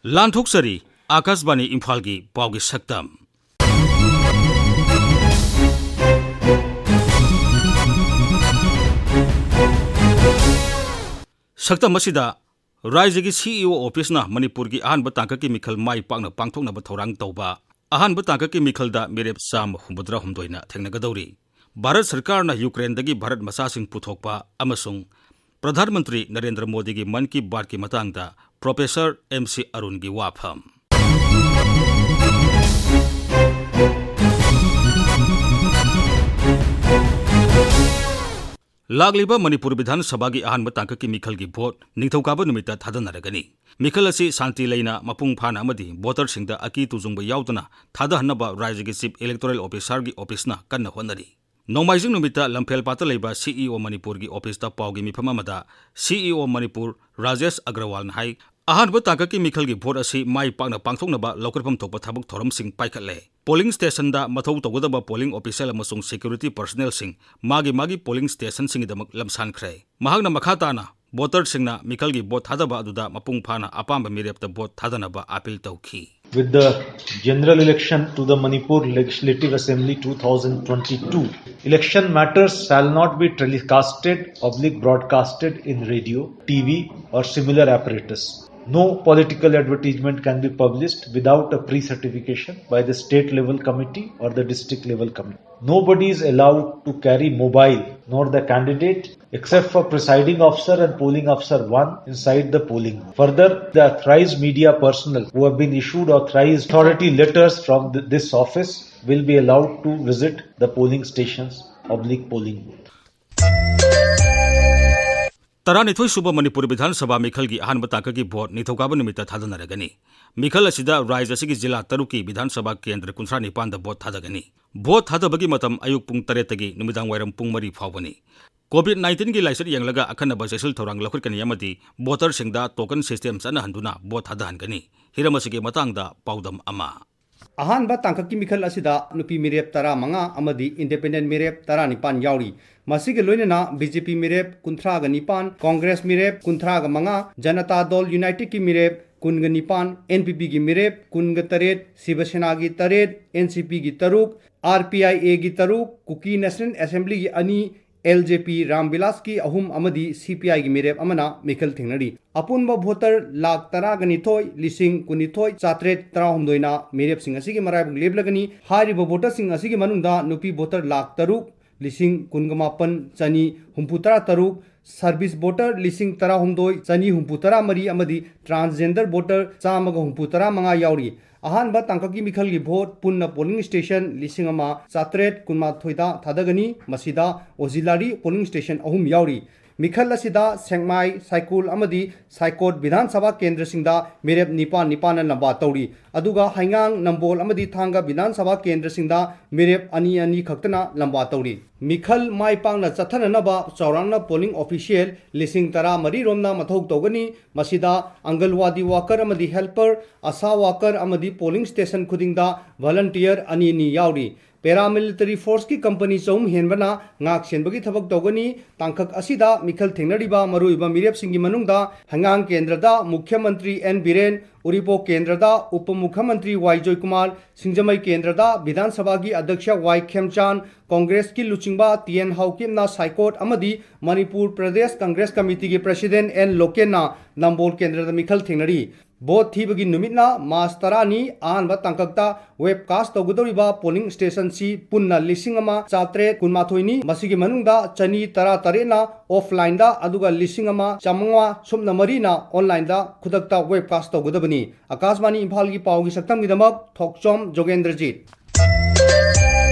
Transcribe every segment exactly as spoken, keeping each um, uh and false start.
ꯂꯥꯟꯊꯣꯛꯆꯔꯤ ꯑꯥꯀꯥꯁꯕꯥꯅꯤ ꯏꯝꯐꯥꯜꯒꯤ ꯄꯥꯎꯒꯤ ꯁꯛꯇꯝ꯫ ꯁꯛꯇꯝ ꯑꯁꯤꯗ ꯔꯥꯏꯖ꯭ꯌꯒꯤ ꯁꯤ ꯏ ꯑꯣ ꯑꯣꯐꯤꯁꯅ ꯃꯅꯤꯄꯨꯔꯒꯤ ꯑꯍꯥꯟꯕ ꯇꯥꯡꯀꯛꯀꯤ ꯃꯤꯈꯜ ꯃꯥꯏ ꯄꯥꯛꯅ ꯄꯥꯡꯊꯣꯛꯅꯕ ꯊꯧꯔꯥꯡ ꯇꯧꯕ꯫ ꯑꯍꯥꯟꯕ ꯇꯥꯡꯀꯛꯀꯤ ꯃꯤꯈꯜꯗ ꯃꯤꯔꯦꯞ ꯆꯥꯝꯃ ꯍꯨꯝꯐꯨꯇꯔꯥ ꯍꯨꯝꯗꯣꯏꯅ ꯊꯦꯡꯅꯒꯗꯧꯔꯤ꯫ ꯚꯥꯔꯠ ꯁꯔꯀꯥꯔꯅ ꯌꯨꯀ꯭ꯔꯦꯟꯗꯒꯤ ꯚꯥꯔꯠ ꯃꯆꯥꯁꯤꯡ ꯄꯨꯊꯣꯛꯄ ꯑꯃꯁꯨꯡ ꯄ꯭ꯔꯙꯥꯟ ꯃꯟꯇ꯭ꯔꯤ ꯅꯔꯦꯟꯗ꯭ꯔ ꯃꯣꯗꯤꯒꯤ ꯃꯟ ꯀꯤ ꯕꯥꯠꯀꯤ ꯃꯇꯥꯡꯗ ꯄ꯭ꯔꯣꯐꯦꯁꯔ ꯑꯦꯝ ꯁꯤ ꯑꯔꯨꯟꯒꯤ ꯋꯥꯐꯝ꯫ ꯂꯥꯛꯂꯤꯕ ꯃꯅꯤꯄꯨꯔ ꯕꯤꯙꯥꯟ ꯁꯚꯥꯒꯤ ꯑꯍꯥꯟꯕ ꯇꯥꯡꯀꯛꯀꯤ ꯃꯤꯈꯜꯒꯤ ꯚꯣꯠ ꯅꯤꯡꯊꯧꯀꯥꯕ ꯅꯨꯃꯤꯠꯇ ꯊꯥꯗꯅꯔꯒꯅꯤ꯫ ꯃꯤꯈꯜ ꯑꯁꯤ ꯁꯥꯟꯇꯤ ꯂꯩꯅ, ꯃꯄꯨꯡ ꯐꯥꯅ ꯑꯃꯗꯤ ꯚꯣꯇꯔꯁꯤꯡꯗ ꯑꯀꯤ ꯇꯨꯖꯨꯡꯕ ꯌꯥꯎꯗꯅ ꯊꯥꯗꯍꯟꯅꯕ ꯔꯥꯏꯖ꯭ꯌꯒꯤ ꯆꯤꯐ ꯏꯂꯦꯛꯇꯣꯔꯦꯜ ꯑꯣꯐꯤꯁꯥꯔꯒꯤ ꯑꯣꯐꯤꯁꯅ ꯀꯟꯅ ꯍꯣꯠꯅꯔꯤ꯫ ꯅꯣꯡꯃꯥꯏꯖꯤꯡ ꯅꯨꯃꯤꯠꯇ ꯂꯝꯐꯦꯜꯄꯥꯠꯇ ꯂꯩꯕ ꯁꯤ ꯏ ꯑꯣ ꯃꯅꯤꯄꯨꯔꯒꯤ ꯑꯣꯐꯤꯁꯇ ꯄꯥꯎꯒꯤ ꯃꯤꯐꯝ ꯑꯃꯗ ꯁꯤ ꯏ ꯑꯣ ꯃꯅꯤꯄꯨꯔ ꯔꯥꯖꯦꯁ ꯑꯒ꯭ꯔꯋꯥꯜꯅ ꯍꯥꯏ, ꯑꯍꯥꯟꯕ ꯇꯥꯡꯀꯛꯀꯤ ꯃꯤꯈꯜꯒꯤ ꯚꯣꯠ ꯑꯁꯤ ꯃꯥꯏ ꯄꯥꯛꯅ ꯄꯥꯡꯊꯣꯛꯅꯕ ꯂꯧꯈꯠꯐꯝ ꯊꯣꯛꯄ ꯊꯕꯛ ꯊꯧꯔꯝꯁꯤꯡ ꯄꯥꯏꯈꯠꯂꯦ꯫ ꯄꯣꯂꯤꯡ ꯁ꯭ꯇꯦꯁꯟꯗ ꯃꯊꯧ ꯇꯧꯒꯗꯕ ꯄꯣꯂꯤꯡ ꯑꯣꯐꯤꯁꯤꯌꯦꯜ ꯑꯃꯁꯨꯡ ꯁꯦꯀ꯭ꯌꯨꯔꯤꯇꯤ ꯄꯔꯁꯅꯦꯜꯁꯤꯡ ꯃꯥꯒꯤ ꯃꯥꯒꯤ ꯄꯣꯂꯤꯡ ꯁ꯭ꯇꯦꯁꯟꯁꯤꯡꯒꯤꯗꯃꯛ ꯂꯝꯁꯥꯟꯈ꯭ꯔꯦ꯫ ꯃꯍꯥꯛꯅ ꯃꯈꯥ ꯇꯥꯅ ꯚꯣꯇꯔꯁꯤꯡꯅ ꯃꯤꯈꯜꯒꯤ ꯚꯣꯠ ꯊꯥꯗꯕ ꯑꯗꯨꯗ ꯃꯄꯨꯡ ꯐꯥꯅ ꯑꯄꯥꯝꯕ ꯃꯤꯔꯦꯞꯇ ꯚꯣꯠ ꯊꯥꯗꯅꯕ ꯑꯥꯄꯤꯜ ꯇꯧꯈꯤ꯫ With the general election to the Manipur Legislative Assembly two thousand twenty-two, election matters shall not be telecasted, oblique broadcasted in radio, T V or similar apparatus. No political advertisement can be published without a pre-certification by the state level committee or the district level committee. Nobody is allowed to carry mobile, nor the candidate, except for presiding officer and polling officer one inside the polling booth. Further, the authorized media personnel who have been issued authorized authority letters from th- this office will be allowed to visit the polling stations, oblique polling booth. ꯇꯔꯥꯅꯤꯊꯣꯏ ꯁꯨꯕ ꯃꯅꯤꯄꯨꯔ ꯕꯤꯙꯥꯟ ꯁꯚꯥ ꯃꯤꯈꯜꯒꯤ ꯑꯍꯥꯟꯕ ꯇꯥꯡꯀꯛꯀꯤ vote ꯅꯤꯡꯊꯧꯀꯥꯕ ꯅꯨꯃꯤꯠꯇ ꯊꯥꯗꯅꯔꯒꯅꯤ꯫ ꯃꯤꯈꯜ ꯑꯁꯤꯗ ꯔꯥꯏꯖ꯭ꯌ ꯑꯁꯤꯒꯤ ꯖꯤꯂꯥ ꯇꯔꯨꯛꯀꯤ ꯕꯤꯙꯥꯟ ꯁꯚꯥ ꯀꯦꯟꯗ꯭ꯔ ꯀꯨꯟꯊ꯭ꯔꯥ ꯅꯤꯄꯥꯟꯗ ꯚꯣꯠ ꯊꯥꯗꯒꯅꯤ꯫ ꯚꯣꯠ ꯊꯥꯗꯕꯒꯤ ꯃꯇꯝ ꯑꯌꯨꯛ ꯄꯨꯡ ꯇꯔꯦꯠꯇꯒꯤ ꯅꯨꯃꯤꯗꯥꯡ ꯋꯥꯏꯔꯝ ꯄꯨꯡ ꯃꯔꯤ ꯐꯥꯎꯕꯅꯤ꯫ ꯀꯣꯚꯤꯗ ꯅꯥꯏꯟꯇꯤꯟꯒꯤ ꯂꯥꯏꯆꯠ ꯌꯦꯡꯂꯒ ꯑꯈꯟꯅꯕ ꯆꯦꯛꯁꯤꯜ ꯊꯧꯔꯥꯡ ꯂꯧꯈꯠꯀꯅꯤ ꯑꯃꯗꯤ ꯚꯣꯇꯔꯁꯤꯡꯗ ꯇꯣꯀꯟ ꯁꯤꯁꯇꯦꯝ ꯆꯠꯅꯍꯟꯗꯨꯅ ꯚꯣꯠ ꯊꯥꯗꯍꯟꯒꯅꯤ꯫ ꯍꯤꯔꯝ ꯑꯁꯤꯒꯤ ꯃꯇꯥꯡꯗ ꯄꯥꯎꯗꯝ ꯑꯃ꯫ ꯑꯍꯥꯟꯕ ꯇꯥꯡꯀꯛꯀꯤ ꯃꯤꯈꯜ ꯑꯁꯤꯗ ꯅꯨꯄꯤ ꯃꯤꯔꯦꯞ ꯇꯔꯥꯃꯉꯥ ꯑꯃꯗꯤ ꯏꯟꯗꯤꯄꯦꯟꯗꯦꯟ ꯃꯤꯔꯦꯞ ꯇꯔꯥꯅꯤꯄꯥꯟ ꯌꯥꯎꯔꯤ꯫ ꯃꯁꯤꯒ ꯂꯣꯏꯅꯅ ꯕꯤ ꯖꯦ ꯄꯤ ꯃꯤꯔꯦꯞ ꯀꯨꯟꯊ꯭ꯔꯥꯒ ꯅꯤꯄꯥꯟ, ꯀꯣꯡꯒ꯭ꯔꯦꯁ ꯃꯤꯔꯦꯞ ꯀꯨꯟꯊ꯭ꯔꯥꯒ ꯃꯉꯥ, ꯖꯅꯇꯥ ꯗꯜ ꯌꯨꯅꯥꯏꯇꯦꯗꯀꯤ ꯃꯤꯔꯦꯞ ꯀꯨꯟꯒ ꯅꯤꯄꯥꯟ, ꯑꯦꯟ ꯄꯤ ꯄꯤꯒꯤ ꯃꯤꯔꯦꯞ ꯀꯨꯟꯒ ꯇꯔꯦꯠ, ꯁꯤꯕ ꯁꯦꯅꯥꯒꯤ ꯇꯔꯦꯠ, ꯑꯦꯟ ꯁꯤ ꯄꯤꯒꯤ ꯇꯔꯨꯛ, ꯑꯥꯔ ꯄꯤ ꯑꯥꯏ ꯑꯦꯒꯤ ꯇꯔꯨꯛ, ꯀꯨꯀꯤ ꯅꯦꯁꯅꯦꯜ ꯑꯦꯁꯦꯝꯕ꯭ꯂꯤꯒꯤ ꯑꯅꯤ, ꯑꯦꯜ ꯖꯦ ꯄꯤ ꯔꯥꯝ ꯕꯤꯂꯥꯁꯀꯤ ꯑꯍꯨꯝ ꯑꯃꯗꯤ ꯁꯤ ꯄꯤ ꯑꯥꯏꯒꯤ ꯃꯤꯔꯦꯞ ꯑꯃꯅ ꯃꯤꯈꯜ ꯊꯦꯡꯅꯔꯤ꯫ ꯑꯄꯨꯟꯕ ꯚꯣꯇꯔ ꯂꯥꯈ ꯇꯔꯥꯒ ꯅꯤꯊꯣꯏ, ꯂꯤꯁꯤꯡ ꯀꯨꯟꯅꯤꯊꯣꯏ, ꯆꯥꯇ꯭ꯔꯦꯠ ꯇꯔꯥꯍꯨꯝꯗꯣꯏꯅ ꯃꯤꯔꯦꯞꯁꯤꯡ ꯑꯁꯤꯒꯤ ꯃꯔꯥꯏꯕꯛ ꯂꯦꯞꯂꯒꯅꯤ꯫ ꯍꯥꯏꯔꯤꯕ ꯚꯣꯇꯔꯁꯤꯡ ꯑꯁꯤꯒꯤ ꯃꯅꯨꯡꯗ ꯅꯨꯄꯤ ꯚꯣꯇꯔ ꯂꯥꯈ ꯇꯔꯨꯛ, ꯂꯤꯁꯤꯡ ꯀꯨꯟꯒ ꯃꯥꯄꯟ, ꯆꯅꯤ ꯍꯨꯝꯐꯨ ꯇꯔꯥ ꯇꯔꯨꯛ, ꯁꯔꯚꯤꯁ ꯚꯣꯇꯔ ꯂꯤꯁꯤꯡ ꯇꯔꯥꯍꯨꯝꯗꯣꯏ, ꯆꯅꯤ ꯍꯨꯝꯐꯨ ꯇꯔꯥ ꯃꯔꯤ ꯑꯃꯗꯤ ꯇ꯭ꯔꯥꯟꯁꯖꯦꯟꯗꯔ ꯚꯣꯇꯔ ꯆꯥꯝꯃꯒ ꯍꯨꯝꯐꯨ ꯇꯔꯥ ꯃꯉꯥ ꯌꯥꯎꯔꯤ꯫ ꯑꯍꯥꯟꯕ ꯇꯥꯡꯀꯛꯀꯤ ꯃꯤꯈꯜꯒꯤ ꯚꯣꯠ ꯄꯨꯟꯅ ꯄꯣꯂꯤꯡ ꯁ꯭ꯇꯦꯁꯟ ꯂꯤꯁꯤꯡ ꯑꯃ ꯆꯥꯇ꯭ꯔꯦꯠ ꯀꯨꯟꯃꯥꯊꯣꯏꯗ ꯊꯥꯗꯒꯅꯤ꯫ ꯃꯁꯤꯗ ꯑꯣꯖꯤꯂꯥꯔꯤ ꯄꯣꯂꯤꯡ ꯁ꯭ꯇꯦꯁꯟ ꯑꯍꯨꯝ ꯌꯥꯎꯔꯤ꯫ ꯃꯤꯈꯜ ꯑꯁꯤꯗ ꯁꯦꯛꯃꯥꯏ, ꯁꯥꯏꯀꯨꯜ ꯑꯃꯗꯤ ꯁꯥꯏꯀꯣꯠ ꯕꯤꯙꯥꯟ ꯁꯚꯥ ꯀꯦꯟꯗ꯭ꯔꯁꯤꯡꯗ ꯃꯤꯔꯦꯞ ꯅꯤꯄꯥꯟ ꯅꯤꯄꯥꯟꯅ ꯂꯝꯕꯥ ꯇꯧꯔꯤ꯫ ꯑꯗꯨꯒ ꯍꯩꯉꯥꯡ, ꯅꯝꯕꯣꯜ ꯑꯃꯗꯤ ꯊꯥꯡꯒ ꯕꯤꯙꯥꯟ ꯁꯚꯥ ꯀꯦꯟꯗ꯭ꯔꯁꯤꯡꯗ ꯃꯤꯔꯦꯞ ꯑꯅꯤ ꯑꯅꯤ ꯈꯛꯇꯅ ꯂꯝꯕꯥ ꯇꯧꯔꯤ꯫ ꯃꯤꯈꯜ ꯃꯥꯏ ꯄꯥꯛꯅ ꯆꯠꯊꯅꯅꯕ ꯆꯥꯎꯔꯥꯛꯅ ꯄꯣꯂꯤꯡ ꯑꯣꯐꯤꯁꯤꯌꯦꯜ ꯂꯤꯁꯤꯡ ꯇꯔꯥ ꯃꯔꯤ ꯔꯣꯝꯅ ꯃꯊꯧ ꯇꯧꯒꯅꯤ꯫ ꯃꯁꯤꯗ ꯑꯪꯒꯜꯋꯥꯗꯤ ꯋꯥꯀꯔ ꯑꯃꯗꯤ ꯍꯦꯜꯄꯔ, ꯑꯁꯥ ꯋꯥꯀꯔ ꯑꯃꯗꯤ ꯄꯣꯂꯤꯡ ꯁ꯭ꯇꯦꯁꯟ ꯈꯨꯗꯤꯡꯗ ꯚꯣꯂꯟꯇꯤꯌꯔ ꯑꯅꯤ ꯑꯅꯤ ꯌꯥꯎꯔꯤ꯫ ꯄꯦꯔꯥꯃꯤꯂꯤꯇꯔꯤ ꯐꯣꯔꯁꯀꯤ ꯀꯝꯄꯅꯤ ꯆꯍꯨꯝ ꯍꯦꯟꯕꯅ ꯉꯥꯛ ꯁꯦꯟꯕꯒꯤ ꯊꯕꯛ ꯇꯧꯒꯅꯤ꯫ ꯇꯥꯡꯀꯛ ꯑꯁꯤꯗ ꯃꯤꯈꯜ ꯊꯦꯡꯅꯔꯤꯕ ꯃꯔꯨꯑꯣꯏꯕ ꯃꯤꯔꯦꯞꯁꯤꯡꯒꯤ ꯃꯅꯨꯡꯗ ꯍꯩꯉꯥꯡ ꯀꯦꯟꯗ꯭ꯔꯗ ꯃꯨꯈ꯭ꯌ ꯃꯟꯇ꯭ꯔꯤ ꯑꯦꯟ ꯕꯤꯔꯦꯟ, ꯎꯔꯤꯄꯣꯛ ꯀꯦꯟꯗ꯭ꯔꯗ ꯎꯄ ꯃꯨꯈ꯭ꯌ ꯃꯟꯇ꯭ꯔꯤ ꯋꯥꯏ ꯖꯣꯏꯀꯨꯃꯥꯔ, ꯁꯤꯡꯖꯃꯩ ꯀꯦꯟꯗ꯭ꯔꯗ ꯕꯤꯙꯥꯟ ꯁꯚꯥꯒꯤ ꯑꯗ꯭ꯌꯛꯁ ꯋꯥꯏ ꯈꯦꯝꯆꯥꯟ, ꯀꯣꯡꯒ꯭ꯔꯦꯁꯀꯤ ꯂꯨꯆꯤꯡꯕ ꯇꯤ ꯑꯦꯟ ꯍꯥꯎꯀꯤꯞꯅ ꯁꯥꯏꯀꯣꯠ ꯑꯃꯗꯤ ꯃꯅꯤꯄꯨꯔ ꯄ꯭ꯔꯗꯦꯁ ꯀꯪꯒ꯭ꯔꯦꯁ ꯀꯃꯤꯇꯤꯒꯤ ꯄ꯭ꯔꯁꯤꯗꯦꯟ ꯑꯦꯟ ꯂꯣꯀꯦꯟꯅ ꯅꯝꯕꯣꯜ ꯀꯦꯟꯗ꯭ꯔꯗ ꯃꯤꯈꯜ ꯊꯦꯡꯅꯔꯤ꯫ ꯚꯣꯠ ꯊꯤꯕꯒꯤ ꯅꯨꯃꯤꯠꯅ ꯃꯥꯔꯆ ꯇꯔꯥꯅꯤ, ꯑꯍꯥꯟꯕ ꯇꯥꯡꯀꯛꯇ ꯋꯦꯕ ꯀꯥꯁ ꯇꯧꯒꯗꯧꯔꯤꯕ ꯄꯣꯂꯤꯡ ꯁ꯭ꯇꯦꯁꯟꯁꯤ ꯄꯨꯟꯅ ꯂꯤꯁꯤꯡ ꯑꯃ ꯆꯥꯇ꯭ꯔꯦꯠ ꯀꯨꯟꯃꯥꯊꯣꯏꯅꯤ꯫ ꯃꯁꯤꯒꯤ ꯃꯅꯨꯡꯗ ꯆꯅꯤ ꯇꯔꯥ ꯇꯔꯦꯠꯅ ꯑꯣꯐꯂꯥꯏꯟꯗ, ꯑꯗꯨꯒ ꯂꯤꯁꯤꯡ ꯑꯃ ꯆꯥꯃꯉꯥ ꯁꯨꯞꯅ ꯃꯔꯤꯅ ꯑꯣꯟꯂꯥꯏꯟꯗ ꯈꯨꯗꯛꯇ ꯋꯦꯕ ꯀꯥꯁ ꯇꯧꯒꯗꯕꯅꯤ꯫ ꯑꯥꯀꯥꯁꯕꯥꯅꯤ ꯏꯝꯐꯥꯜꯒꯤ ꯄꯥꯎꯒꯤ ꯁꯛꯇꯝꯒꯤꯗꯃꯛ ꯊꯣꯛꯆꯣꯝ ꯖꯣꯒꯦꯟꯗ꯭ꯔꯖꯤꯠ꯫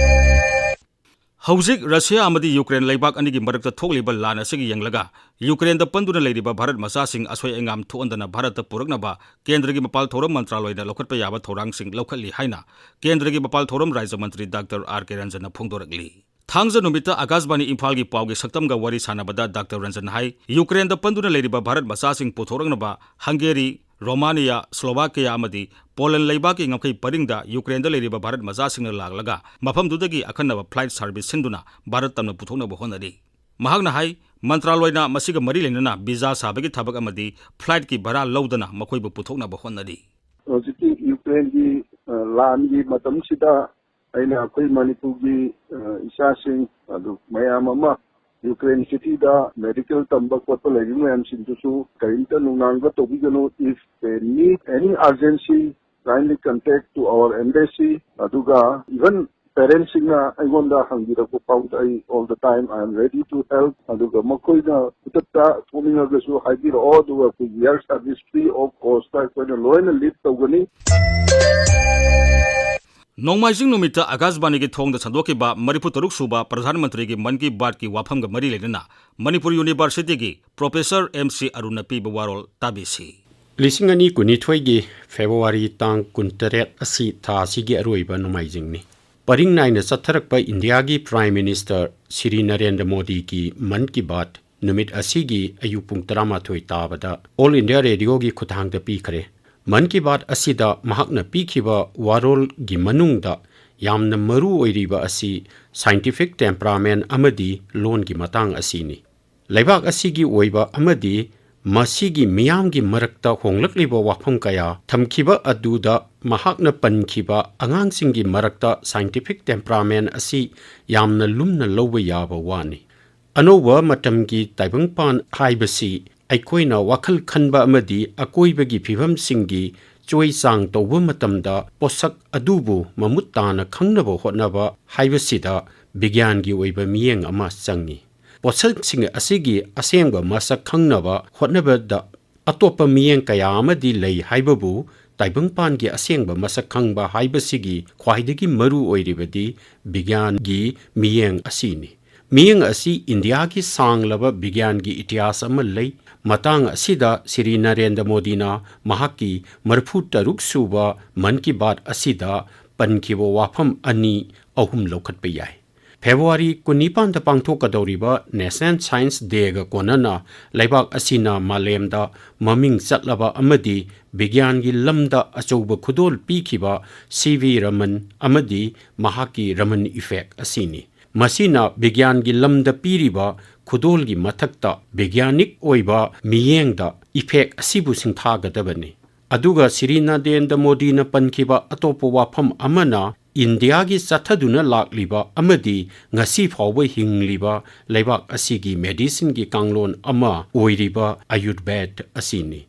ꯍꯧꯖꯤꯛ ꯔꯁꯤꯌꯥ ꯑꯃꯗꯤ ꯌꯨꯀ꯭ꯔꯦꯟ ꯂꯩꯕꯥꯛ ꯑꯅꯤꯒꯤ ꯃꯔꯛꯇ ꯊꯣꯛꯂꯤꯕ ꯂꯥꯟ ꯑꯁꯤꯒꯤ ꯌꯦꯡꯂꯒ, ꯌꯨꯀ꯭ꯔꯦꯟꯗ ꯄꯟꯗꯨꯅ ꯂꯩꯔꯤꯕ ꯚꯥꯔꯠ ꯃꯆꯥꯁꯤꯡ ꯑꯁꯣꯏ ꯑꯉꯥꯝ ꯊꯣꯛꯍꯟꯗꯅ ꯚꯥꯔꯠꯇ ꯄꯨꯔꯛꯅꯕ ꯀꯦꯟꯗ꯭ꯔꯒꯤ ꯃꯄꯥꯜ ꯊꯧꯔꯝ ꯃꯟꯇ꯭ꯔꯥꯂꯣꯏꯅ ꯂꯧꯈꯠꯄ ꯌꯥꯕ ꯊꯧꯔꯥꯡꯁꯤꯡ ꯂꯧꯈꯠꯂꯤ ꯍꯥꯏꯅ ꯀꯦꯟꯗ꯭ꯔꯒꯤ ꯃꯄꯥꯜ ꯊꯧꯔꯝ ꯔꯥꯖ꯭ꯌ ꯃꯟꯇ꯭ꯔꯤ ꯗꯥꯛꯇꯔ ꯑꯥꯔ ꯀꯦ ꯔꯟꯖꯟꯅ ꯐꯣꯡꯗꯣꯔꯛꯂꯤ꯫ ꯊꯥꯡꯖ ꯅꯨꯃꯤꯠꯇ ꯑꯥꯀꯥꯁꯕꯥꯅꯤ ꯏꯝꯐꯥꯜꯒꯤ ꯄꯥꯎꯒꯤ ꯁꯛꯇꯝꯒ ꯋꯥꯔꯤ ꯁꯥꯟꯅꯕꯗ ꯗꯥꯛꯇꯔ ꯔꯟꯖꯟ ꯍꯥꯏ, ꯌꯨꯀ꯭ꯔꯦꯟꯗ ꯄꯟꯗꯨꯅ ꯂꯩꯔꯤꯕ ꯚꯥꯔꯠ ꯃꯆꯥꯁꯤꯡ ꯄꯨꯊꯣꯔꯛꯅꯕ ꯍꯪꯒꯦꯔꯤ, ꯔꯣꯃꯥꯅꯤꯌꯥ, ꯁ꯭ꯂꯣꯚꯥꯀꯤꯌꯥ ꯑꯃꯗꯤ ꯄꯣꯂꯟ ꯂꯩꯕꯥꯛꯀꯤ ꯉꯝꯈꯩ ꯄꯔꯤꯡꯗ ꯌꯨꯀ꯭ꯔꯦꯟꯗ ꯂꯩꯔꯤꯕ ꯚꯥꯔꯠ ꯃꯆꯥꯁꯤꯡꯅ ꯂꯥꯛꯂꯒ ꯃꯐꯝꯗꯨꯗꯒꯤ ꯑꯈꯟꯅꯕ ꯐ꯭ꯂꯥꯏꯠ ꯁꯥꯔꯚꯤꯁ ꯁꯤꯟꯗꯨꯅ ꯚꯥꯔꯠ ꯇꯝꯅ ꯄꯨꯊꯣꯛꯅꯕ ꯍꯣꯠꯅꯔꯤ꯫ ꯃꯍꯥꯛꯅ ꯍꯥꯏ, ꯃꯟꯇ꯭ꯔꯥꯂꯣꯏꯅ ꯃꯁꯤꯒ ꯃꯔꯤ ꯂꯩꯅꯅ ꯚꯤꯖꯥ ꯁꯥꯕꯒꯤ ꯊꯕꯛ ꯑꯃꯗꯤ ꯐ꯭ꯂꯥꯏꯠꯀꯤ ꯚꯔꯥ ꯂꯧꯗꯅ ꯃꯈꯣꯏꯕꯨ ꯄꯨꯊꯣꯛꯅꯕ ꯍꯣꯠꯅꯔꯤ꯫ ꯍꯧꯖꯤꯛꯀꯤ ꯌꯨꯀ꯭ꯔꯦꯟꯒꯤ, ꯑ, ꯂꯥꯟꯒꯤ ꯃꯇꯝꯁꯤꯗ ꯑꯩꯅ ꯑꯩꯈꯣꯏ ꯃꯅꯤꯄꯨꯔꯒꯤ, ꯑ, ꯏꯆꯥꯁꯤꯡ ꯑꯗꯨ ꯃꯌꯥꯝ ꯑꯃ ꯌꯨꯀ꯭ꯔꯦꯟ ꯁꯤꯇꯤꯗ ꯃꯦꯗꯤꯀꯦꯜ ꯇꯝꯕ ꯈꯣꯠꯄ ꯂꯩꯔꯤꯕ ꯃꯌꯥꯝꯁꯤꯡꯗꯨꯁꯨ ꯀꯔꯤꯝꯇ ꯅꯨꯡꯅꯥꯡꯕ ꯇꯧꯕꯤꯒꯅꯨ꯫ If they need any urgency, kindly contact to our embassy. ꯑꯗꯨꯒ even ꯄꯦꯔꯦꯟꯁꯁꯤꯡꯅ ꯑꯩꯉꯣꯟꯗ ꯍꯪꯕꯤꯔꯛꯄ ꯐꯥꯎꯗ ꯑꯩ all the time I am ready to help. ꯑꯗꯨꯒ ꯃꯈꯣꯏꯅ ꯈꯨꯗꯛꯇ ꯊꯣꯛꯅꯤꯡꯉꯒꯁꯨ ꯍꯥꯏꯕꯤꯔꯛꯑꯣ, ꯑꯗꯨꯒ ꯑꯩꯈꯣꯏꯒꯤ air service free of cost ꯑꯩꯈꯣꯏꯅ ꯂꯣꯏꯅ ꯂꯤꯗ ꯇꯧꯒꯅꯤ꯫ ꯅꯣꯡꯃꯥꯏꯖꯤꯡ ꯅꯨꯃꯤꯠꯇ ꯑꯀꯥꯁꯕꯥꯅꯤꯒꯤ ꯊꯣꯡꯗ ꯁꯟꯗꯣꯛꯈꯤꯕ ꯃꯔꯤꯐꯨ ꯇꯔꯨꯛ ꯁꯨꯕ ꯄ꯭ꯔꯙꯥꯟ ꯃꯟꯇ꯭ꯔꯤꯒꯤ ꯃꯟ ꯀꯤ ꯕꯥꯠꯀꯤ ꯋꯥꯐꯝꯒ ꯃꯔꯤ ꯂꯩꯅꯅ ꯃꯅꯤꯄꯨꯔ ꯌꯨꯅꯤꯚꯔꯁꯤꯇꯤꯒꯤ ꯄ꯭ꯔꯣꯐꯦꯁꯔ ꯑꯦꯝ ꯁꯤ ꯑꯔꯨꯟꯅ ꯄꯤꯕ ꯋꯥꯔꯣꯜ ꯇꯥꯕꯤꯁꯤ꯫ ꯂꯤꯁꯤꯡ ꯑꯅꯤ ꯀꯨꯟꯅꯤꯊꯣꯏꯒꯤ ꯐꯦꯕ꯭ꯔꯨꯋꯥꯔꯤ ꯇꯥꯡ ꯀꯨꯟꯇꯔꯦꯠ ꯑꯁꯤ ꯊꯥ ꯑꯁꯤꯒꯤ ꯑꯔꯣꯏꯕ ꯅꯣꯡꯃꯥꯏꯖꯤꯡꯅꯤ꯫ ꯄꯔꯤꯡ ꯅꯥꯏꯅ ꯆꯠꯊꯔꯛꯄ ꯏꯟꯗꯤꯌꯥꯒꯤ ꯄ꯭ꯔꯥꯏꯝ ꯃꯤꯅꯤꯁꯇꯔ ꯁ꯭ꯔꯤ ꯅꯔꯦꯟꯗ꯭ꯔ ꯃꯣꯗꯤꯒꯤ ꯃꯟ ꯀꯤ ꯕꯥꯠ ꯅꯨꯃꯤꯠ ꯑꯁꯤꯒꯤ ꯑꯌꯨꯛ ꯄꯨꯡ ꯇꯔꯥꯃꯥꯊꯣꯏ ꯇꯥꯕꯗ ꯑꯣꯜ ꯏꯟꯗꯤꯌꯥ ꯔꯦꯗꯤꯑꯣꯒꯤ ꯈꯨꯠꯊꯥꯡꯗ ꯄꯤꯈ꯭ꯔꯦ꯫ ꯃꯟ ꯀꯤ ꯕꯥꯠ ꯑꯁꯤꯗ ꯃꯍꯥꯛꯅ ꯄꯤꯈꯤꯕ ꯋꯥꯔꯣꯜꯒꯤ ꯃꯅꯨꯡꯗ ꯌꯥꯝꯅ ꯃꯔꯨ ꯑꯣꯏꯔꯤꯕ ꯑꯁꯤ ꯁꯥꯏꯟꯇꯤꯐꯤꯛ ꯇꯦꯝꯄꯔꯥꯃꯦꯟ ꯑꯃꯗꯤ ꯂꯣꯟꯒꯤ ꯃꯇꯥꯡ ꯑꯁꯤꯅꯤ꯫ ꯂꯩꯕꯥꯛ ꯑꯁꯤꯒꯤ ꯑꯣꯏꯕ ꯑꯃꯗꯤ ꯃꯁꯤꯒꯤ ꯃꯤꯌꯥꯝꯒꯤ ꯃꯔꯛꯇ ꯍꯣꯡꯂꯛꯂꯤꯕ ꯋꯥꯐꯝ ꯀꯌꯥ ꯊꯝꯈꯤꯕ ꯑꯗꯨꯗ ꯃꯍꯥꯛꯅ ꯄꯟꯈꯤꯕ ꯑꯉꯥꯡꯁꯤꯡꯒꯤ ꯃꯔꯛꯇ ꯁꯥꯏꯟꯇꯤꯐꯤꯛ ꯇꯦꯝꯄꯔꯥꯃꯦꯟ ꯑꯁꯤ ꯌꯥꯝꯅ ꯂꯨꯝꯅ ꯂꯧꯕ ꯌꯥꯕ ꯋꯥꯅꯤ꯫ ꯑꯅꯧꯕ ꯃꯇꯝꯒꯤ ꯇꯥꯏꯕꯪꯄꯥꯟ ꯍꯥꯏꯕꯁꯤ ꯑꯩꯈꯣꯏꯅ ꯋꯥꯈꯜ ꯈꯟꯕ ꯑꯃꯗꯤ ꯑꯀꯣꯏꯕꯒꯤ ꯐꯤꯕꯝꯁꯤꯡꯒꯤ ꯆꯣꯏ ꯆꯥꯡ ꯇꯧꯕ ꯃꯇꯝꯗ ꯄꯣꯠꯁꯛ ꯑꯗꯨꯕꯨ ꯃꯃꯨꯠ ꯇꯥꯅ ꯈꯪꯅꯕ ꯍꯣꯠꯅꯕ ꯍꯥꯏꯕꯁꯤꯗ ꯕꯤꯒ꯭ꯌꯥꯟꯒꯤ ꯑꯣꯏꯕ ꯃꯤꯠꯌꯦꯡ ꯑꯃ ꯆꯪꯏ꯫ ꯄꯣꯠꯁꯛꯁꯤꯡ ꯑꯁꯤꯒꯤ ꯑꯁꯦꯡꯕ ꯃꯁꯛ ꯈꯪꯅꯕ ꯍꯣꯠꯅꯕꯗ ꯑꯇꯣꯞꯄ ꯃꯤꯠꯌꯦꯡ ꯀꯌꯥ ꯑꯃꯗꯤ ꯂꯩ ꯍꯥꯏꯕꯕꯨ ꯇꯥꯏꯕꯪꯄꯥꯟꯒꯤ ꯑꯁꯦꯡꯕ ꯃꯁꯛ ꯈꯪꯕ ꯍꯥꯏꯕꯁꯤꯒꯤ ꯈ꯭ꯋꯥꯏꯗꯒꯤ ꯃꯔꯨ ꯑꯣꯏꯔꯤꯕꯗꯤ ꯕꯤꯒ꯭ꯌꯥꯟꯒꯤ ꯃꯤꯠꯌꯦꯡ ꯑꯁꯤꯅꯤ꯫ ꯃꯤꯠꯌꯦꯡ ꯑꯁꯤ ꯏꯟꯗꯤꯌꯥꯒꯤ ꯁꯥꯡꯂꯕ ꯕꯤꯒ꯭ꯌꯥꯟꯒꯤ ꯏꯇꯤꯍꯥꯁ ꯑꯃ ꯂꯩ꯫ ꯃꯇꯥꯡ ꯑꯁꯤꯗ ꯁ꯭ꯔꯤ ꯅꯔꯦꯟꯗ꯭ꯔ ꯃꯣꯗꯤꯅ ꯃꯍꯥꯛꯀꯤ ꯃꯔꯤꯐꯨ ꯇꯔꯨꯛ ꯁꯨꯕ ꯃꯟ ꯀꯤ ꯕꯥꯠ ꯑꯁꯤꯗ ꯄꯟꯈꯤꯕ ꯋꯥꯐꯝ ꯑꯅꯤ ꯑꯍꯨꯝ ꯂꯧꯈꯠꯄ ꯌꯥꯏ꯫ ꯐꯦꯕ꯭ꯔꯨꯋꯥꯔꯤ ꯀꯨꯟꯅꯤꯄꯥꯟꯗ ꯄꯥꯡꯊꯣꯛꯀꯗꯧꯔꯤꯕ ꯅꯦꯁꯅꯦꯜ ꯁꯥꯏꯟꯁ ꯗꯦꯒ ꯀꯣꯟꯅꯅ ꯂꯩꯕꯥꯛ ꯑꯁꯤꯅ ꯃꯥꯂꯦꯝꯗ ꯃꯃꯤꯡ ꯆꯠꯂꯕ ꯑꯃꯗꯤ ꯕꯤꯒ꯭ꯌꯥꯟꯒꯤ ꯂꯝꯗ ꯑꯆꯧꯕ ꯈꯨꯗꯣꯜ ꯄꯤꯈꯤꯕ ꯁꯤ ꯚꯤ ꯔꯃꯟ ꯑꯃꯗꯤ ꯃꯍꯥꯛꯀꯤ ꯔꯃꯟ ꯏꯐꯦꯛ ꯑꯁꯤꯅꯤ꯫ ꯃꯁꯤꯅ ꯕꯤꯒ꯭ꯌꯥꯟꯒꯤ ꯂꯝꯗ ꯄꯤꯔꯤꯕ ꯈꯨꯗꯣꯜꯒꯤ ꯃꯊꯛꯇ ꯕꯤꯒ꯭ꯌꯥꯅꯤꯛ ꯑꯣꯏꯕ ꯃꯤꯠꯌꯦꯡꯗ effect ꯑꯁꯤꯕꯨ ꯁꯤꯡꯊꯥꯒꯗꯕꯅꯤ꯫ ꯑꯗꯨꯒ ꯁ꯭ꯔꯤ ꯅꯔꯦꯟꯗ꯭ꯔ ꯃꯣꯗꯤꯅ ꯄꯟꯈꯤꯕ ꯑꯇꯣꯞꯄ ꯋꯥꯐꯝ ꯑꯃꯅ ꯏꯟꯗꯤꯌꯥꯒꯤ ꯆꯠꯊꯗꯨꯅ ꯂꯥꯛꯂꯤꯕ ꯑꯃꯗꯤ ꯉꯁꯤ ꯐꯥꯎꯕ ꯍꯤꯡꯂꯤꯕ ꯂꯩꯕꯥꯛ ꯑꯁꯤꯒꯤ medicineꯒꯤ ꯀꯥꯡꯂꯣꯟ ꯑꯃ ꯑꯣꯏꯔꯤꯕ ꯑꯌꯨꯔꯚꯦꯗ ꯑꯁꯤꯅꯤ꯫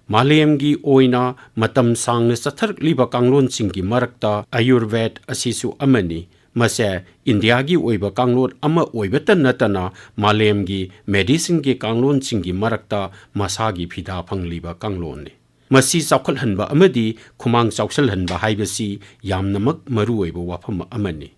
ꯃꯥꯂꯦꯝꯒꯤ ꯑꯣꯏꯅ ꯃꯇꯝ ꯁꯥꯡꯅ ꯆꯠꯊꯔꯛꯂꯤꯕ ꯀꯥꯡꯂꯣꯟꯁꯤꯡꯒꯤ ꯃꯔꯛꯇ ꯑꯌꯨꯔꯚꯦꯗ ꯑꯁꯤꯁꯨ ꯑꯃꯅꯤ꯫ ꯃꯁꯦ ꯏꯟꯗꯤꯌꯥꯒꯤ ꯑꯣꯏꯕ ꯀꯥꯡꯂꯣꯟ ꯑꯃ ꯑꯣꯏꯕꯇ ꯅꯠꯇꯅ ꯃꯥꯂꯦꯝꯒꯤ medicineꯒꯤ ꯀꯥꯡꯂꯣꯟꯁꯤꯡꯒꯤ ꯃꯔꯛꯇ ꯃꯁꯥꯒꯤ ꯐꯤꯗꯥ ꯐꯪꯂꯤꯕ ꯀꯥꯡꯂꯣꯟꯅꯤ꯫ ꯃꯁꯤ ꯆꯥꯎꯈꯠꯍꯟꯕ ꯑꯃꯗꯤ ꯈꯨꯃꯥꯡ ꯆꯥꯎꯁꯤꯜꯍꯟꯕ ꯍꯥꯏꯕꯁꯤ ꯌꯥꯝꯅꯃꯛ ꯃꯔꯨꯑꯣꯏꯕ ꯋꯥꯐꯝ ꯑꯃꯅꯤ꯫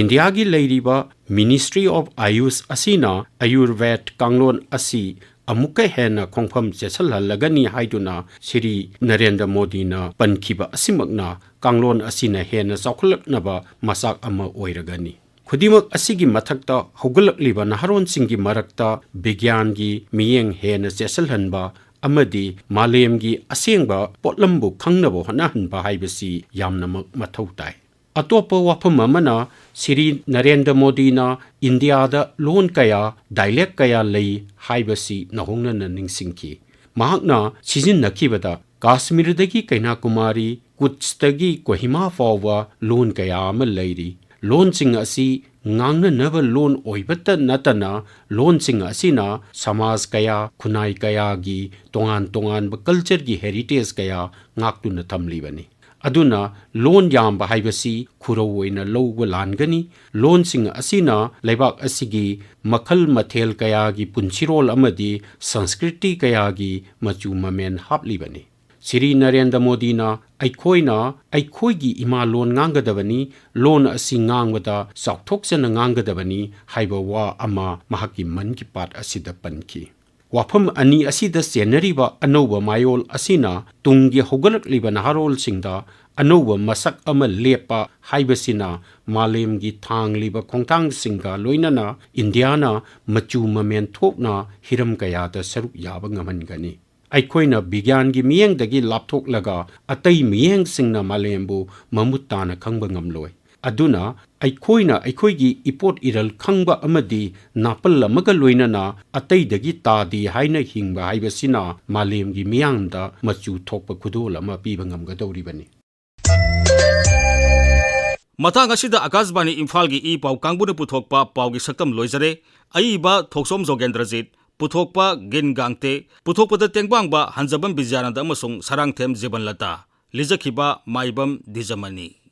ꯏꯟꯗꯤꯌꯥꯒꯤ ꯂꯩꯔꯤꯕ Ministry of Ayush ꯑꯁꯤꯅ ꯑꯌꯨꯔꯚꯦꯗ ꯀꯥꯡꯂꯣꯟ ꯑꯁꯤ ꯑꯃꯨꯛꯀ ꯍꯦꯟꯅ ꯈꯣꯡꯐꯝ ꯆꯦꯠꯁꯤꯜꯍꯜꯂꯒꯅꯤ ꯍꯥꯏꯗꯨꯅ ꯁ꯭ꯔꯤ ꯅꯔꯦꯟꯗ꯭ꯔ ꯃꯣꯗꯤꯅ ꯄꯟꯈꯤꯕ ꯑꯁꯤꯃꯛꯅ ꯀꯥꯡꯂꯣꯟ ꯑꯁꯤꯅ ꯍꯦꯟꯅ ꯆꯥꯎꯈꯠꯂꯛꯅꯕ ꯃꯆꯥꯛ ꯑꯃ ꯑꯣꯏꯔꯒꯅꯤ꯫ ꯈꯨꯗꯤꯡꯃꯛ ꯑꯁꯤꯒꯤ ꯃꯊꯛꯇ ꯍꯧꯒꯠꯂꯛꯂꯤꯕ ꯅꯍꯥꯔꯣꯟꯁꯤꯡꯒꯤ ꯃꯔꯛꯇ ꯕꯤꯒ꯭ꯌꯥꯟꯒꯤ ꯃꯤꯠꯌꯦꯡ ꯍꯦꯟꯅ ꯆꯦꯠꯁꯤꯜꯍꯟꯕ ꯑꯃꯗꯤ ꯃꯥꯂꯦꯝꯒꯤ ꯑꯁꯦꯡꯕ ꯄꯣꯠꯂꯝꯕꯨ ꯈꯪꯅꯕ ꯍꯣꯠꯅꯍꯟꯕ ꯍꯥꯏꯕꯁꯤ ꯌꯥꯝꯅꯃꯛ ꯃꯊꯧ ꯇꯥꯏ꯫ ꯑꯇꯣꯞꯄ ꯋꯥꯐꯝ ꯑꯃꯅ ꯁ꯭ꯔꯤ ꯅꯔꯦꯟꯗ꯭ꯔ ꯃꯣꯗꯤꯅ ꯏꯟꯗꯤꯌꯥꯗ ꯂꯣꯟ ꯀꯌꯥ, dialect ꯀꯌꯥ ꯂꯩ ꯍꯥꯏꯕꯁꯤ ꯅꯧꯍꯧꯅꯅ ꯅꯤꯡꯁꯤꯡꯈꯤ꯫ ꯃꯍꯥꯛꯅ ꯁꯤꯖꯤꯟꯅꯈꯤꯕꯗ ꯀꯥꯁꯃꯤꯔꯗꯒꯤ ꯀꯩꯅꯥꯀꯨꯃꯥꯔꯤ, ꯀꯨꯠꯁꯇꯒꯤ ꯀꯣꯍꯤꯃꯥ ꯐꯥꯎꯕ ꯂꯣꯟ ꯀꯌꯥ ꯑꯃ ꯂꯩꯔꯤ꯫ ꯂꯣꯟꯁꯤꯡ ꯑꯁꯤ ꯉꯥꯡꯅꯅꯕ ꯂꯣꯟ ꯑꯣꯏꯕꯇ ꯅꯠꯇꯅ ꯂꯣꯟꯁꯤꯡ ꯑꯁꯤꯅ ꯁꯃꯥꯖ ꯀꯌꯥ, ꯈꯨꯟꯅꯥꯏ ꯀꯌꯥꯒꯤ ꯇꯣꯉꯥꯟ ꯇꯣꯉꯥꯟꯕ cultureꯒꯤ heritage ꯀꯌꯥ ꯉꯥꯛꯇꯨꯅ ꯊꯝꯂꯤꯕꯅꯤ꯫ ꯑꯗꯨꯅ ꯂꯣꯟ ꯌꯥꯝꯕ ꯍꯥꯏꯕꯁꯤ ꯈꯨꯔꯧ ꯑꯣꯏꯅ ꯂꯧꯕ ꯂꯥꯟꯒꯅꯤ꯫ ꯂꯣꯟꯁꯤꯡ ꯑꯁꯤꯅ ꯂꯩꯕꯥꯛ ꯑꯁꯤꯒꯤ ꯃꯈꯜ ꯃꯊꯦꯜ ꯀꯌꯥꯒꯤ ꯄꯨꯟꯁꯤꯔꯣꯜ ꯑꯃꯗꯤ ꯁꯪꯁꯀ꯭ꯔꯤꯇꯤ ꯀꯌꯥꯒꯤ ꯃꯆꯨ ꯃꯃꯦꯟ ꯍꯥꯞꯂꯤꯕꯅꯤ꯫ ꯁ꯭ꯔꯤ ꯅꯔꯦꯟꯗ꯭ꯔ ꯃꯣꯗꯤꯅ ꯑꯩꯈꯣꯏꯅ ꯑꯩꯈꯣꯏꯒꯤ ꯏꯃꯥ ꯂꯣꯟ ꯉꯥꯡꯒꯗꯕꯅꯤ, ꯂꯣꯟ ꯑꯁꯤ ꯉꯥꯡꯕꯗ ꯆꯥꯎꯊꯣꯛꯆꯅ ꯉꯥꯡꯒꯗꯕꯅꯤ ꯍꯥꯏꯕ ꯋꯥ ꯑꯃ ꯃꯍꯥꯛꯀꯤ ꯃꯟ ꯀꯤ ꯕꯥꯠ ꯑꯁꯤꯗ ꯄꯟꯈꯤ꯫ ꯋꯥꯐꯝ ꯑꯅꯤ ꯑꯁꯤꯗ ꯆꯦꯟꯅꯔꯤꯕ ꯑꯅꯧꯕ ꯃꯌꯣꯜ ꯑꯁꯤꯅ ꯇꯨꯡꯒꯤ ꯍꯧꯒꯠꯂꯛꯂꯤꯕ ꯅꯍꯥꯔꯣꯜꯁꯤꯡꯗ ꯑꯅꯧꯕ ꯃꯁꯛ ꯑꯃ ꯂꯦꯞꯄ ꯍꯥꯏꯕꯁꯤꯅ ꯃꯥꯂꯦꯝꯒꯤ ꯊꯥꯡꯂꯤꯕ ꯈꯣꯡꯊꯥꯡꯁꯤꯡꯒ ꯂꯣꯏꯅꯅ ꯏꯟꯗꯤꯌꯥꯅ ꯃꯆꯨ ꯃꯃꯦꯟ ꯊꯣꯛꯅ ꯍꯤꯔꯝ ꯀꯌꯥꯗ ꯁꯔꯨꯛ ꯌꯥꯕ ꯉꯝꯍꯟꯒꯅꯤ꯫ ꯑꯩꯈꯣꯏꯅ ꯕꯤꯒ꯭ꯌꯥꯟꯒꯤ ꯃꯤꯠꯌꯦꯡꯗꯒꯤ ꯂꯥꯞꯊꯣꯛꯂꯒ ꯑꯇꯩ ꯃꯤꯠꯌꯦꯡꯁꯤꯡꯅ ꯃꯥꯂꯦꯝꯕꯨ ꯃꯃꯨꯠ ꯇꯥꯅ ꯈꯪꯕ ꯉꯝꯂꯣꯏ꯫ ꯑꯗꯨꯅ ꯑꯩꯈꯣꯏꯅ ꯑꯩꯈꯣꯏꯒꯤ ꯏꯄꯣꯠ ꯏꯔꯜ ꯈꯪꯕ ꯑꯃꯗꯤ ꯅꯥꯄꯜ ꯑꯃꯒ ꯂꯣꯏꯅꯅ ꯑꯇꯩꯗꯒꯤ ꯇꯥꯗꯦ ꯍꯥꯏꯅ ꯍꯤꯡꯕ ꯍꯥꯏꯕꯁꯤꯅ ꯃꯥꯂꯦꯝꯒꯤ ꯃꯤꯌꯥꯝꯗ ꯃꯆꯨ ꯊꯣꯛꯄ ꯈꯨꯗꯣꯜ ꯑꯃ ꯄꯤꯕ ꯉꯝꯒꯗꯧꯔꯤꯕꯅꯤ꯫ ꯃꯇꯥꯡ ꯑꯁꯤꯗ ꯑꯀꯥꯁꯕꯥꯅꯤ ꯏꯝꯐꯥꯜꯒꯤ ꯏ ꯄꯥꯎ ꯀꯥꯡꯕꯨꯅ ꯄꯨꯊꯣꯛꯄ ꯄꯥꯎꯒꯤ ꯁꯛꯇꯝ ꯂꯣꯏꯖꯔꯦ꯫ ꯑꯏꯕ ꯊꯣꯛꯆꯣꯝ ꯖꯣꯒꯦꯟꯗ꯭ꯔꯖꯤꯠ, ꯄꯨꯊꯣꯛꯄ ꯒꯤꯟ ꯒꯥꯡꯇꯦ, ꯄꯨꯊꯣꯛꯄꯗ ꯇꯦꯡꯕꯥꯡꯕ ꯍꯟꯖꯕꯝ ꯕꯤꯖꯌꯥꯅꯟꯗ ꯑꯃꯁꯨꯡ ꯁꯔꯥꯡꯊꯦꯝ ꯖꯤꯕꯟꯂꯇꯥ, ꯂꯤꯖꯈꯤꯕ ꯃꯥꯏꯕꯝ ꯗꯤꯖꯃꯅꯤ꯫